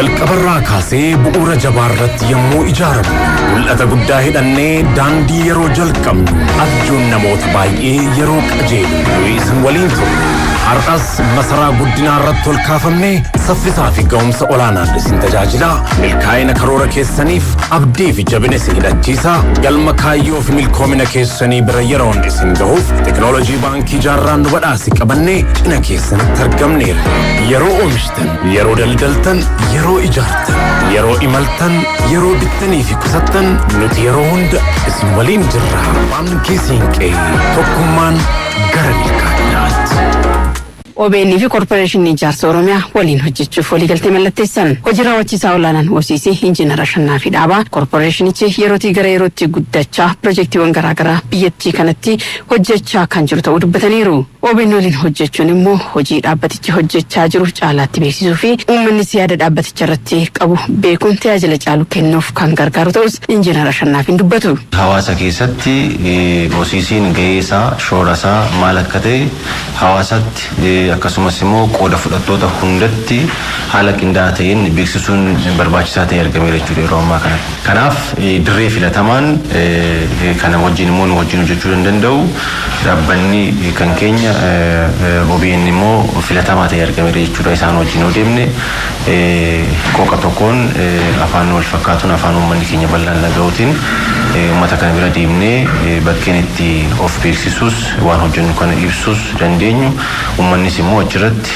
Jalqabarraa kaasee bu'uura jabaa irratti yommuu ijaaramu, mul'ata guddaa hidhannee daandii yeroo jalqabnu, abjuun namoota baay'ee yeroo qajeelu, nuyi isin waliin turre. Har'as masaraa guddinaa irratti ol kaafamnee saffisaa fi ga'umsa olaanaan isin tajaajilaa, milkaa'ina karoora keessaniif abdii fi jabina isin hidhachiisaa, galma kaayyoo fi milkoomina keessanii bira yeroon isin gahuuf teknoolojii baankii jaarraan nu badhaase qabannee cina keessanitti argamneerra. Yeroo oomishtan, yeroo daldaltan, yeroo ijaartan, yeroo imaltan, yeroo bittanii fi qusattan, nuti yeroo hunda isin waliin jirra. Baankii Siinqee, tokkummaan gara milkaa'inaatti. OBN fi Koorporeeshinii Ijaarsa Oromiyaa waliin hojjechuuf waliigaltee mallatteessan. Hojii raawwachiisaa olaanaan OCC Injiinar Ashannaa fi Dhaabaa koorporeeshinichi yerootii gara yerootti guddachaa pirojektiiwwan garaagaraa biyyattii kanatti hojjechaa kan jiru ta'uu dubbataniiru. OBN waliin hojjechuun immoo hojii dhaabbatichi hojjechaa jiru caalaatti beeksisuu fi uummannis yaada dhaabbaticha irratti qabu beekuun tajaajila caalu kennuuf kan gargaaru ta'us Injiinar Ashannaafiin dubbatu. Hawaasa keessatti OCC'n gahee isaa, shoora isaa maal akka ta'e hawaasatti, akkasumas immoo qooda fudhattoota hundatti haala qindaa'aa ta'een beeksisuun barbaachisaa ta'e argameera jechuudha yeroo ammaa kanatti. Kanaaf dirree filatamaan kana wajjin immoo nu wajjin hojjechuu danda'u dhaabbanni kan keenya OBN immoo filatamaa ta'e argameera jechuudha. Isaan wajjin yoo deemne, qooqa tokkoon, afaan wal fakkaatuun, afaan uummanni keenya bal'aan dhaga'uutiin uummata kana bira deemnee bakkeen itti of beeksisuus, waan hojjennu kana ibsuus dandeenyu, uummannis immoo achirratti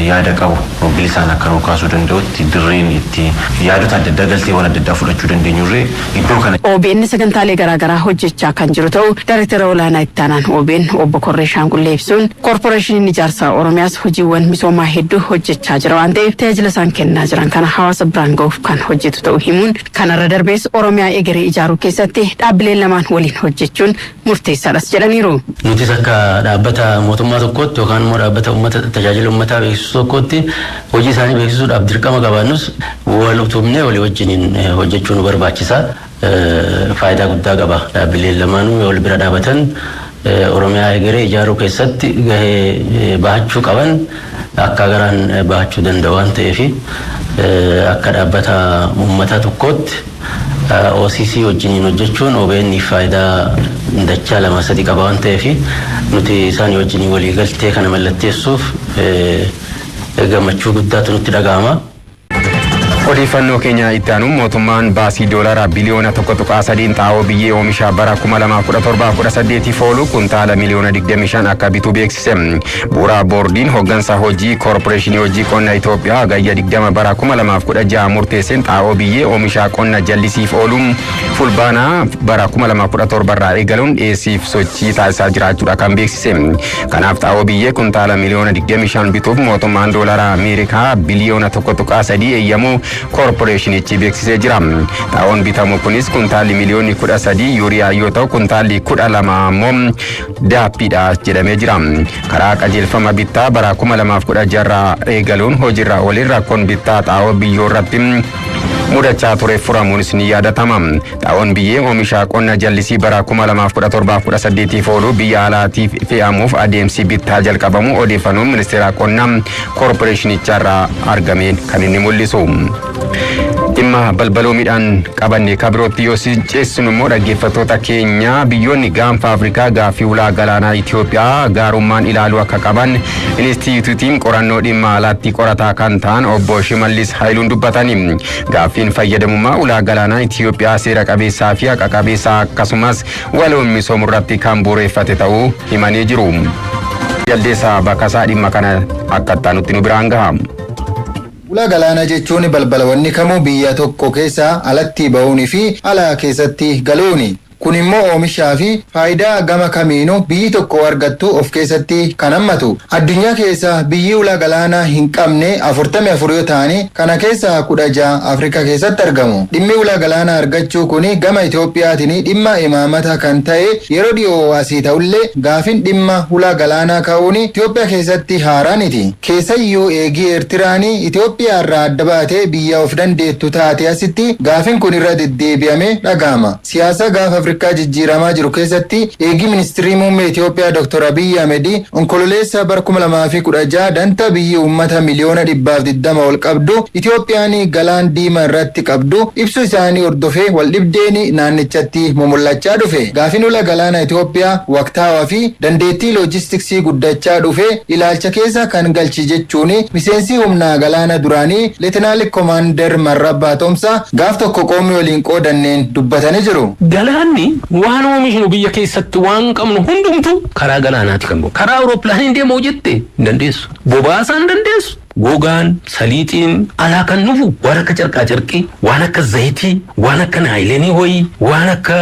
yaada qabu bilisaan akka nu kaasuu danda'utti dirreen itti yaadota adda addaa, galteewwan adda addaa fudhachuu dandeenyurree iddoo kana. OBN sagantaalee garaagaraa hojjechaa kan jiru ta'u Daayirektara olaanaa ittaanaan OBN obbo Korree Shaanqullee ibsuun, koorporeeshiniin ijaarsa Oromiyaas hojiiwwan misoomaa hedduu hojjechaa jira waan ta'eef tajaajila isaan kennaa jiran kana hawaasa biraan ga'uuf kan hojjetu ta'uu himuun, kanarra darbees Oromiyaa egeree ijaaruu keessatti dhaabbileen lamaan waliin hojjechuun murteessaadhas jedhaniiru. Nutis akka dhaabbata mootummaa tokkootti yookaan immoo dhaabbata uummata tajaajila uummataa beeksisuu tokkootti hojii isaanii beeksisuudhaaf dirqama qabaannus, wal utubnee walii wajjiniin hojjechuu nu barbaachisa. Faayidaa guddaa qaba. Dhaabbileen lamaanuu wal bira dhaabatan Oromiyaa egeree ijaaruu keessatti gahee bahachuu qaban akka garaan bahachuu danda'u waan ta'eef, akka dhaabbata uummataa tokkootti OCC wajjiniin hojjechuun OBN faayidaa dachaa lama sadi qaba waan ta'eef, nuti isaan wajjiniin waliigaltee kana mallatteessuuf gammachuu guddaatu nutti dhaga'ama. Odeeffannoo keenya itti aanuun, mootummaan baasii doolaara biliyoona 1.3n xaa'oo biyyee oomisha bara 2017-18f oolu kuntaala miliyoona 25 akka bitu beeksise. Bu'uura boordiin hooggansa hojii koorporeeshinii hojii qonna Itoophiyaa Hagayya 20 bara 2016 murteesseen, xaa'oo biyyee oomisha qonna jallisiif oolu Fulbaanaa bara 2017 irraa eegaluun dhiyeessiif sochii taasisaa jiraachuudha kan beeksise. Kanaaf xaa'oo biyyee kuntaala miliyoona 25 bituuf mootummaan doolaara Ameerikaa biliyoona 1.3 eeyyamuu koorporeeshinichi beeksisee jira. Xaa'oon bitamu kunis kuntaalli miliyoonni 13 yuuriyaa yoo ta'u, kuntaalli 12 ammoo daappiidha jedhamee jira. Karaa qajeelfama bittaa bara 2016 irraa eegaluun hojiirra ooliin rakkoon bittaa xaa'oo biyyoo irratti mudachaa ture furamuunis ni yaadatama. Xaa'oon biyyee oomisha qonna jallisii bara 2017-18f oolu biyya alaatiif fe'amuuf adeemsi bittaa jalqabamu odeeffannoon ministeera qonnaa koorporeeshinichaa irraa argameen kan inni mul'isu. Dhimma balbaloo midhaan qabanne kabirootti yoo ceessinu immoo, dhaggeeffattoota keenya, biyyoonni gaanfa Afrikaa gaaffii ulaa galaanaa Itoophiyaa gaarummaan ilaaluu akka qaban Inistiitiyuutiin qorannoo dhimma alaatti qorataa kan ta'an obbo Shimallis Hayiluun dubbatani. Gaaffiin fayyadamummaa ulaa galaanaa Itoophiyaa seera qabeessaa fi haqa qabeessaa, akkasumas waloon misoomuu irratti kan bu'uureffate ta'uu himanii jiru. Jaldeessaa Bakasaa dhimma kana akka nutti nu biraan gaha. Ulaa galaanaa jechuun balbalawwanni kamuu biyya tokko keessaa alatti ba'uunii fi ala keessatti galuuni. Kun immoo oomishaa fi faayidaa gama kamiinuu biyyi tokko argattu of keessatti kan hammatu. Addunyaa keessa biyyi ulaa galaanaa hin qabne 44 yoo ta'ani, kana keessaa 16 Afrikaa keessatti argamu. Dhimmi ulaa galaanaa argachuu kun gama Itoophiyaatiin dhimma imaamata kan ta'e yeroo dhiyoo asii ta'ullee, gaafin dhimma ulaa galaanaa ka'uun Itoophiyaa keessatti haaraaniti. Keessayyuu eegii Eertiraan Itoophiyaa irraa adda baatee biyya of dandeettu taate asitti gaafin kun irra deddeebi'amee dhaga'ama. Siyaasa gaafa Afrikaa jijjiiramaa jiru keessatti eegi ministirii muummee Itoophiyaa Dr. Abiyyi Ahmed Onkololeessa bara 2016 danta biyyi uummata miliyoona 120 ol qabdu Itoophiyaan galaan diimaa irratti qabdu ibsu isaanii hordofee waldhibdeen naannichatti mumul'achaa dhufe. Gaafin ula galaana Itoophiyaa waqtaawaa fi dandeettii loojistiksii guddachaa dhufe ilaalcha keessa kan galchi jechuun miseensi humna galaana duraanii Leetinaal Komaander Marrabbaa Tomsaa gaaf tokko qoomii waliin qoodanneen dubbatanii jiru. Galaanni waan oomishnu biyya keessatti waan qabnu hundumtu karaa galaanaati kan bahu. Karaa awurooppilaanin deemoo jette hin dandeessu. Bobaasaa hin dandeessu. Gogaan, saliixiin alaa kan dhufu waan akka carqaa carqii, waan akka zayitii, waan akka naayileenii wayii, waan akka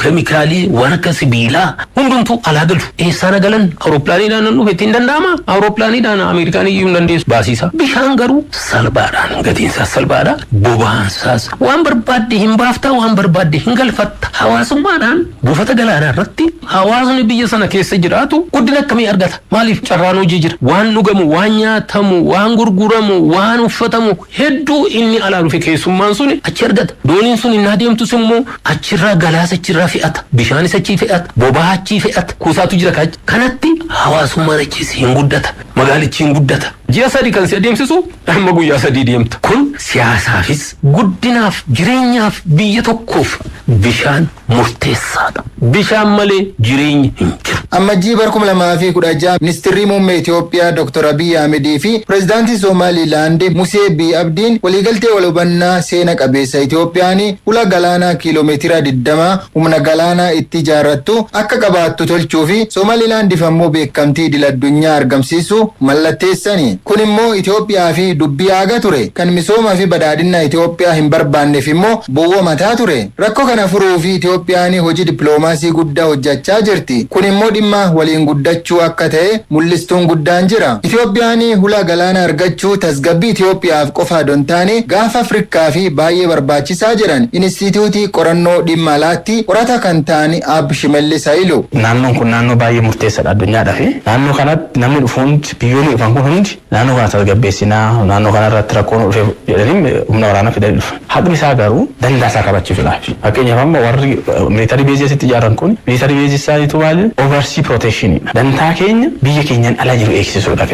keemikaalii, waan akka sibiilaa hundumtuu alaa galu. Eessaan galan? Awurooppilaaниidhaan nan dhufe ittiin danda'ama? Awurooppilaaниidhaan Ameerikaan iyyuu hin dandeessu baasiisa. Bishaan garuu salphaadhaan, gatiin isaas salphaadha. Boba'aan isaas waan barbaadde hin baaftaa, waan barbaadde hin galfatta. Hawaasummaadhaan buufata galaanaa irratti hawaasni biyya sana keessa jiraatu guddina akkamii argata? Maaliif? Carraan hojii jira. Waan dhugamu, waan nyaatamu, waan gurguramu, waan uffatamu hedduu inni alaa dhufe keessummaan sun achi argata. Dooniin sun inni adeemtus immoo achirraa galaasa achirraa fe'ata. Bishaanis achii fe'ata. Boba'aa achii fe'ata. Kuusaatu jira kaachi. Kanatti hawaasummaan achiis hin guddata. Magaalichi hin guddata. Ji'a 3 kan si adeemsisu amma guyyaa 3 deemta. Kun siyaasaafis, guddinaaf, jireenyaaf, biyya tokkoof bishaan murteessaadha. Bishaan malee jireenyi hin jiru. Ammajjii bara 2016 ministeerri muummee Itoophiyaa Dr. Abiyyi Ahmedii fi pireezidaantii Somaalilaand Musee B. Abdiin waliigaltee wal hubannaa seena qabeessa Itoophiyaan ula galaanaa kiiloomeetira 20 humna galaanaa itti ijaarrattu akka qabaattu tolchuu fi Somaalilaandiif ammoo beekamtii idil addunyaa argamsiisu mallatteessani. Kun immoo Itoophiyaa fi dubbii aaga ture, kan misoomaa fi badhaadhina Itoophiyaa hin barbaanneef immoo bowwa mataa ture. Rakkoo kana furuu fi Itoophiyaan hojii dippiloomaasii guddaa hojjechaa jirti. Kun immoo dhimma waliin guddachuu akka ta'e mul'istuun guddaan jira. Itoophiyaan hulaa galaana argachuu tasgabbii Itoophiyaaf qofa osoo hin taane gaafa Afrikaa fi baay'ee barbaachisaa jedhan Inistituutii qorannoo dhimma alaatti qorata kan ta'an Ab Shimallis Hayilu. Naannoon kun naannoo baay'ee murteessaadha addunyaadhaaf. Naannoo kanatti namni dhufu hundi, biyyoonni dhufan kun hundi, naannoo kana tasgabbeessinaa, naannoo kana irratti rakkoon dhufe jedhanii humna waraanaa fidanii dhufa. Haqni isaa garuu dandaa isaa kabachiisuudhaaf. Fakkeenyaaf, amma warri military base asitti ijaaran kun, military base isaaniitu maali? Oversea protection. Dantaa keenya biyya keenyaan ala jiru eegsisuudhaaf,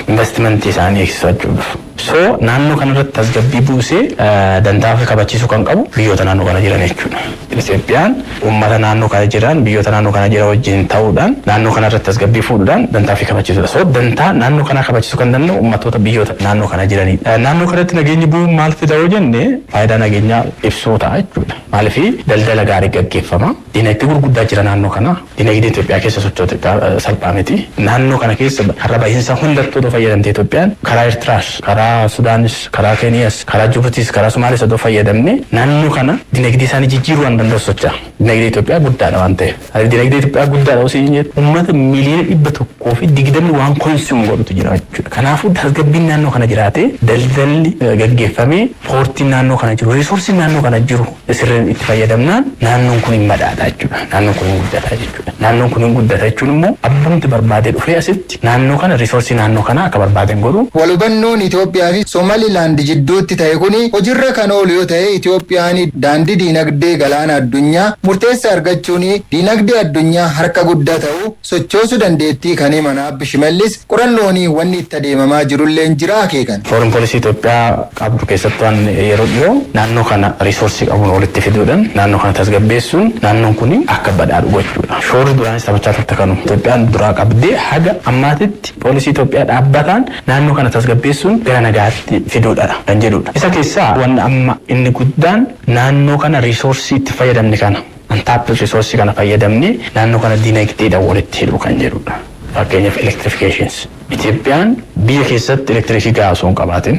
investimentii isaanii eegsisuudhaaf. So naannoo kanarratti tasgabbii buusee dantaa ofii kabachiisuu kan qabu biyyoota naannoo kana jiran jechuudha. Itoophiyaan uummata naannoo kana jiran, biyyoota naannoo kana jiran wajjin ta'uudhaan naannoo kanarratti tasgabbii fuudhuudhaan dantaa ofii kabachiisuudha. So dantaa naannoo kanaa kabachiisuu kan danda'u uummattoota biyyoota naannoo kana jiranidha. Naannoo kanatti nageenyi bu'uun maal fida yoo jenne, faayidaa nageenyaa ibsuu ta'a jechuudha. Maaliif? Daldala gaarii gaggeeffama. Dinagdee gurguddaa jira naannoo kana. Dinagdee Itoophiyaa keessa sochoote salphaa miti. Naannoo kana keessa karra bahiinsa hundattuu otoo fayyadamte Itoophiyaan, karaa Eertiraas, karaa Sudaanis, karaa Keeniyaas, karaa Jibuutiis, karaa Somaaliis otoo fayyadamne, naannoo kana dinagdee isaanii jijjiiruu waan danda'u socho'a. Dinagdee Itoophiyaa guddaadha waan ta'eef. Dinagdee Itoophiyaa guddaadha osoo hin jedhu, uummata 120 miliyoona waan consume godhutu jira jechuudha. Kanaafuu tasgabbiin naannoo kana jiraate, daldalli gaggeeffamee, poortiin naannoo kana jiru, resourceiin naannoo kana jiru sirriin itti fayyadamnaan, naannoon kun hin badhaadha jechuudha. Naannoon kun hin guddata jechuudha. Naannoon kun hin guddata jechuun immoo abbumti barbaade dhufee asitti naannoo kana, resource naannoo kana akka barbaaden godhu. Wal hubannoon Itoophiyaa fi Somalilaand jidduutti ta'e kuni hojiirra kan oolu yoo ta'e, Itoophiyaan daandii diinagdee galaana addunyaa murteessaa argachuun diinagdee addunyaa harka guddaa ta'u sochoosuu dandeettii kan himan Abbi Shimallis, qorannoon wanni itti adeemamaa jirullee jira akeekan. Foreign policy Itoophiyaa qabdu keessattuu waan yeroo dhiyoo naannoo kana resource qabuun walitti fiduudhaan naannoo kana tasgabbeessuun naannoon kun akka badhaadhu gochuudha. Shoorri duraanis taphachaa turte kanu Itoophiyaan duraa qabdee haga ammaatitti policy Itoophiyaa dhaabbataan naannoo kana tasgabbeessuun gara nagaatti fiduudha kan jedhudha. Isa keessaa wanni amma inni guddaan naannoo kana resource itti fayyadamne kana, untapped resource kana fayyadamne, naannoo kana dinagdeedhaan walitti hidhuu kan jedhudha. Fakkeenyaaf, electrifications. Itoophiyaan biyya keessatti elektirikii gahaa osoo hin qabaatin,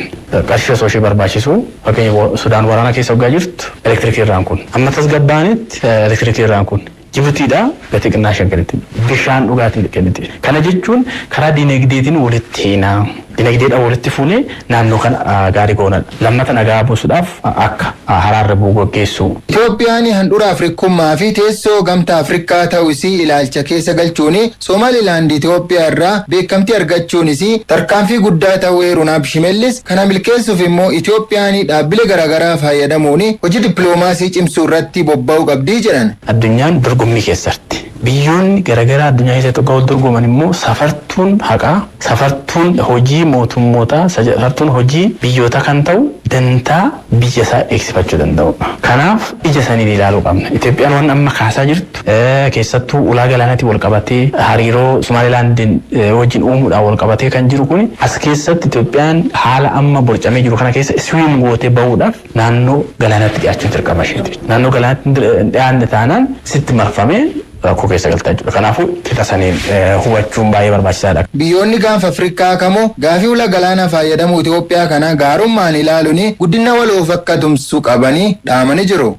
qarshii osoo ishee barbaachisu, fakkeenyaaf, Sudaan waraana keessa waggaa jirtu elektirikii irraan kun amma tasgabbaanitti elektirikii irraan kun Jibutiidhaa gatii xinnaa shaggaritti bishaan dhugaatii kenniti. Kana jechuun karaa dinagdeetiin walitti hiinaa. Dinagdeedhaan walitti fuunee naannoo kana gaarii goonadha. Lammata nagaa buusuudhaaf akka haraarra bu'u gaggeessu. Itoophiyaan handhuura Afrikkummaa fi teessoo Gamtaa Afrikaa ta'uu isii ilaalcha keessa galchuun Somaalilaand Itoophiyaa irraa beekamtii argachuunis tarkaanfii guddaa ta'uu eeruun Aab Shimallis, kana milkeessuuf immoo Itoophiyaan dhaabbilee garaagaraa fayyadamuun hojii dippiloomaasii cimsuu irratti bobba'uu qabdii jedhan. Addunyaan dorgommii keessatti. Biyyoonni garaagaraa addunyaa keessatti wal dorgoman immoo safartuun haqaa, safartuun hojii mootummootaa, safartuun hojii biyyootaa kan ta'u dantaa biyya isaa eegsifachuu danda'udha. Kanaaf ija saniin ilaaluu qabna. Itoophiyaan waan amma kaasaa jirtu, keessattuu ulaa galaanaatiin wal qabatee, hariiroo Somaalilaandiin wajjin uumuudhaan wal qabatee kan jiru kun, as keessatti Itoophiyaan haala amma borcamee jiru kana keessa swim gootee bahuudhaaf naannoo galaanaatti dhiyaachuun dirqama isheeti. Naannoo galaanaatti dhiyaanne taanaan sitti marfamee rakkoo keessa galtaa jechuudha. Kanaafuu qixa saniin hubachuun baay'ee barbaachisaadha. Biyyoonni Gaanfa Afrikaa kamuu gaafii ulaa galaanaa fayyadamuu Itoophiyaa kana gaarummaan ilaaluun guddina waloof akka tumsuu qabanii dhaamanii jiru.